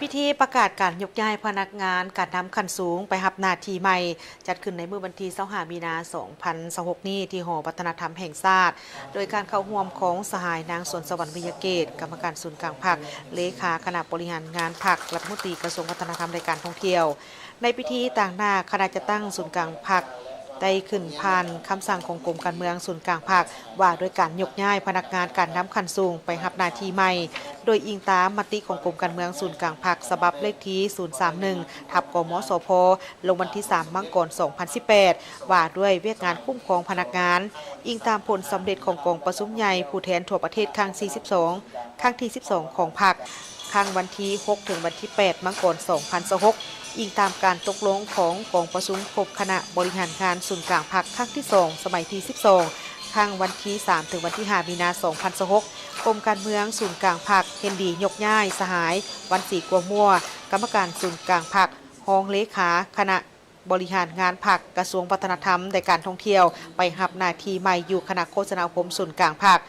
ພິທີປະກາດການຍົກຍ້າຍພະນັກງານການນຳຂັ້ນສູງໄປຮັບໜ້າທີ່ໃໝ່ ຈັດຂຶ້ນໃນມື້ວັນທີຊາວຫ້າ ມີນາ ສອງພັນຊາວຫົກນີ້ ທີ່ຫໍວັດທະນະທຳແຫ່ງຊາດ ໂດຍການເຂົ້າຮ່ວມຂອງສະຫາຍນາງ ສວນສະຫວັນ ວິຍະເກດ ກຳມະການສູນກາງພັກ, ເລຂາຄະນະບໍລິຫານງານພັກ, ລັດຖະມົນຕີກະຊວງວັດທະນະທຳ ແລະ ການທ່ອງທ່ຽວ. ໃນພິທີ, ຕາງໜ້າຄະນະຈັດຕັ້ງສູນກາງພັກ ໄດ້ຂຶ້ນຜ່ານຄຳສັ່ງຂອງກົມການເມືອງສູນກາງພັກ ວ່າດ້ວຍການຍົກຍ້າຍພະນັກງານການນຳຂັ້ນສູງໄປຮັບໜ້າທີ່ໃໝ່, ໂດຍອີງຕາມມະຕິຂອງກົມການເມືອງສູນກາງພັກ ສະບັບເລກທີ ສູນສາມໜຶ່ງ ທັບ ກມສພ ລົງວັນທີສາມ ມັງກອນ ສອງພັນສິບແປດ ວ່າດ້ວຍວຽກງານຄຸ້ມຄອງພະນັກງານ, ອີງຕາມຜົນສຳເລັດຂອງກອງປະຊຸມໃຫຍ່ຜູ້ແທນທົ່ວປະເທດຄັ້ງທີສິບສອງ ຄັ້ງທີສິບສອງຂອງພັກ ຄັ້ງວັນທີຫົກ ເຖິງວັນທີແປດ ມັງກອນ ສອງພັນຊາວຫົກ, ອີງຕາມການຕົກລົງຂອງກອງປະຊຸມຄົບຄະນະບໍລິຫານງານສູນກາງພັກຄັ້ງທີສອງ ສະໄໝທີສິບສອງ ຄັ້ງວັນທີສາມ ເຖິງວັນທີຫ້າ ມີນາ ສອງພັນຊາວຫົກ, ກົມການເມືອງສູນກາງພັກເຫັນດີຍົກຍ້າຍສະຫາຍ ວັນສີ ກົວມົວ ກຳມະການສູນກາງພັກ, ຮອງເລຂາຄະນະ ບໍລິຫານງານພັກ ກະຊວງວັດທະນະທຳ ແລະ ການທ່ອງທ່ຽວ ໄປຮັບໜ້າທີ່ໃໝ່ຢູ່ຄະນະໂຄສະນາອົບຮົມສູນກາງພັກ.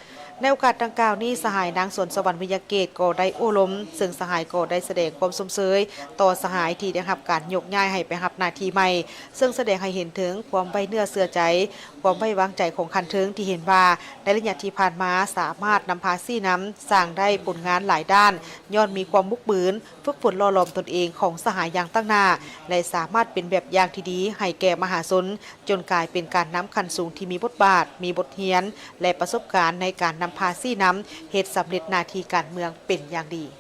ໃນໂອກາດດັ່ງກ່າວນີ້, ສະຫາຍນາງ ສວນສະຫວັນ ວິຍະເກດ ກໍໄດ້ໂອ້ລົມ, ເຊິ່ງສະຫາຍກໍໄດ້ສະແດງຄວາມຊົມເຊີຍຕໍ່ສະຫາຍທີ່ໄດ້ຮັບການຍົກຍ້າຍໃຫ້ໄປຮັບໜ້າທີ່ໃໝ່, ເຊິ່ງສະແດງໃຫ້ເຫັນເຖິງຄວາມໄວ້ເນື້ອເຊື່ອໃຈ, ຄວາມໄວ້ວາງໃຈຂອງຂັ້ນເທິງ ທີ່ເຫັນວ່າໃນໄລຍະທີ່ຜ່ານມາສາມາດນຳພາຊີ້ນຳ, ສ້າງໄດ້ຜົນງານຫຼາຍດ້ານ, ຍ້ອນມີຄວາມບຸກບືນ, ຝຶກຝົນຫຼໍ່ຫຼອມຕົນເອງຂອງສະຫາຍຢ່າງຕັ້ງໜ້າ ແລະ ສາມາດເປັນແບບຢ່າງທີ່ດີໃຫ້ແກ່ມະຫາຊົນ, ຈົນກາຍເປັນການນຳຂັ້ນສູງທີ່ມີບົດບາດ, ມີບົດຮຽນ ແລະ ປະສົບການໃນການນຳພາຊີ້ນຳ, ເຮັດສຳເລັດໜ້າທີ່ການເມືອງເປັນຢ່າງດີ.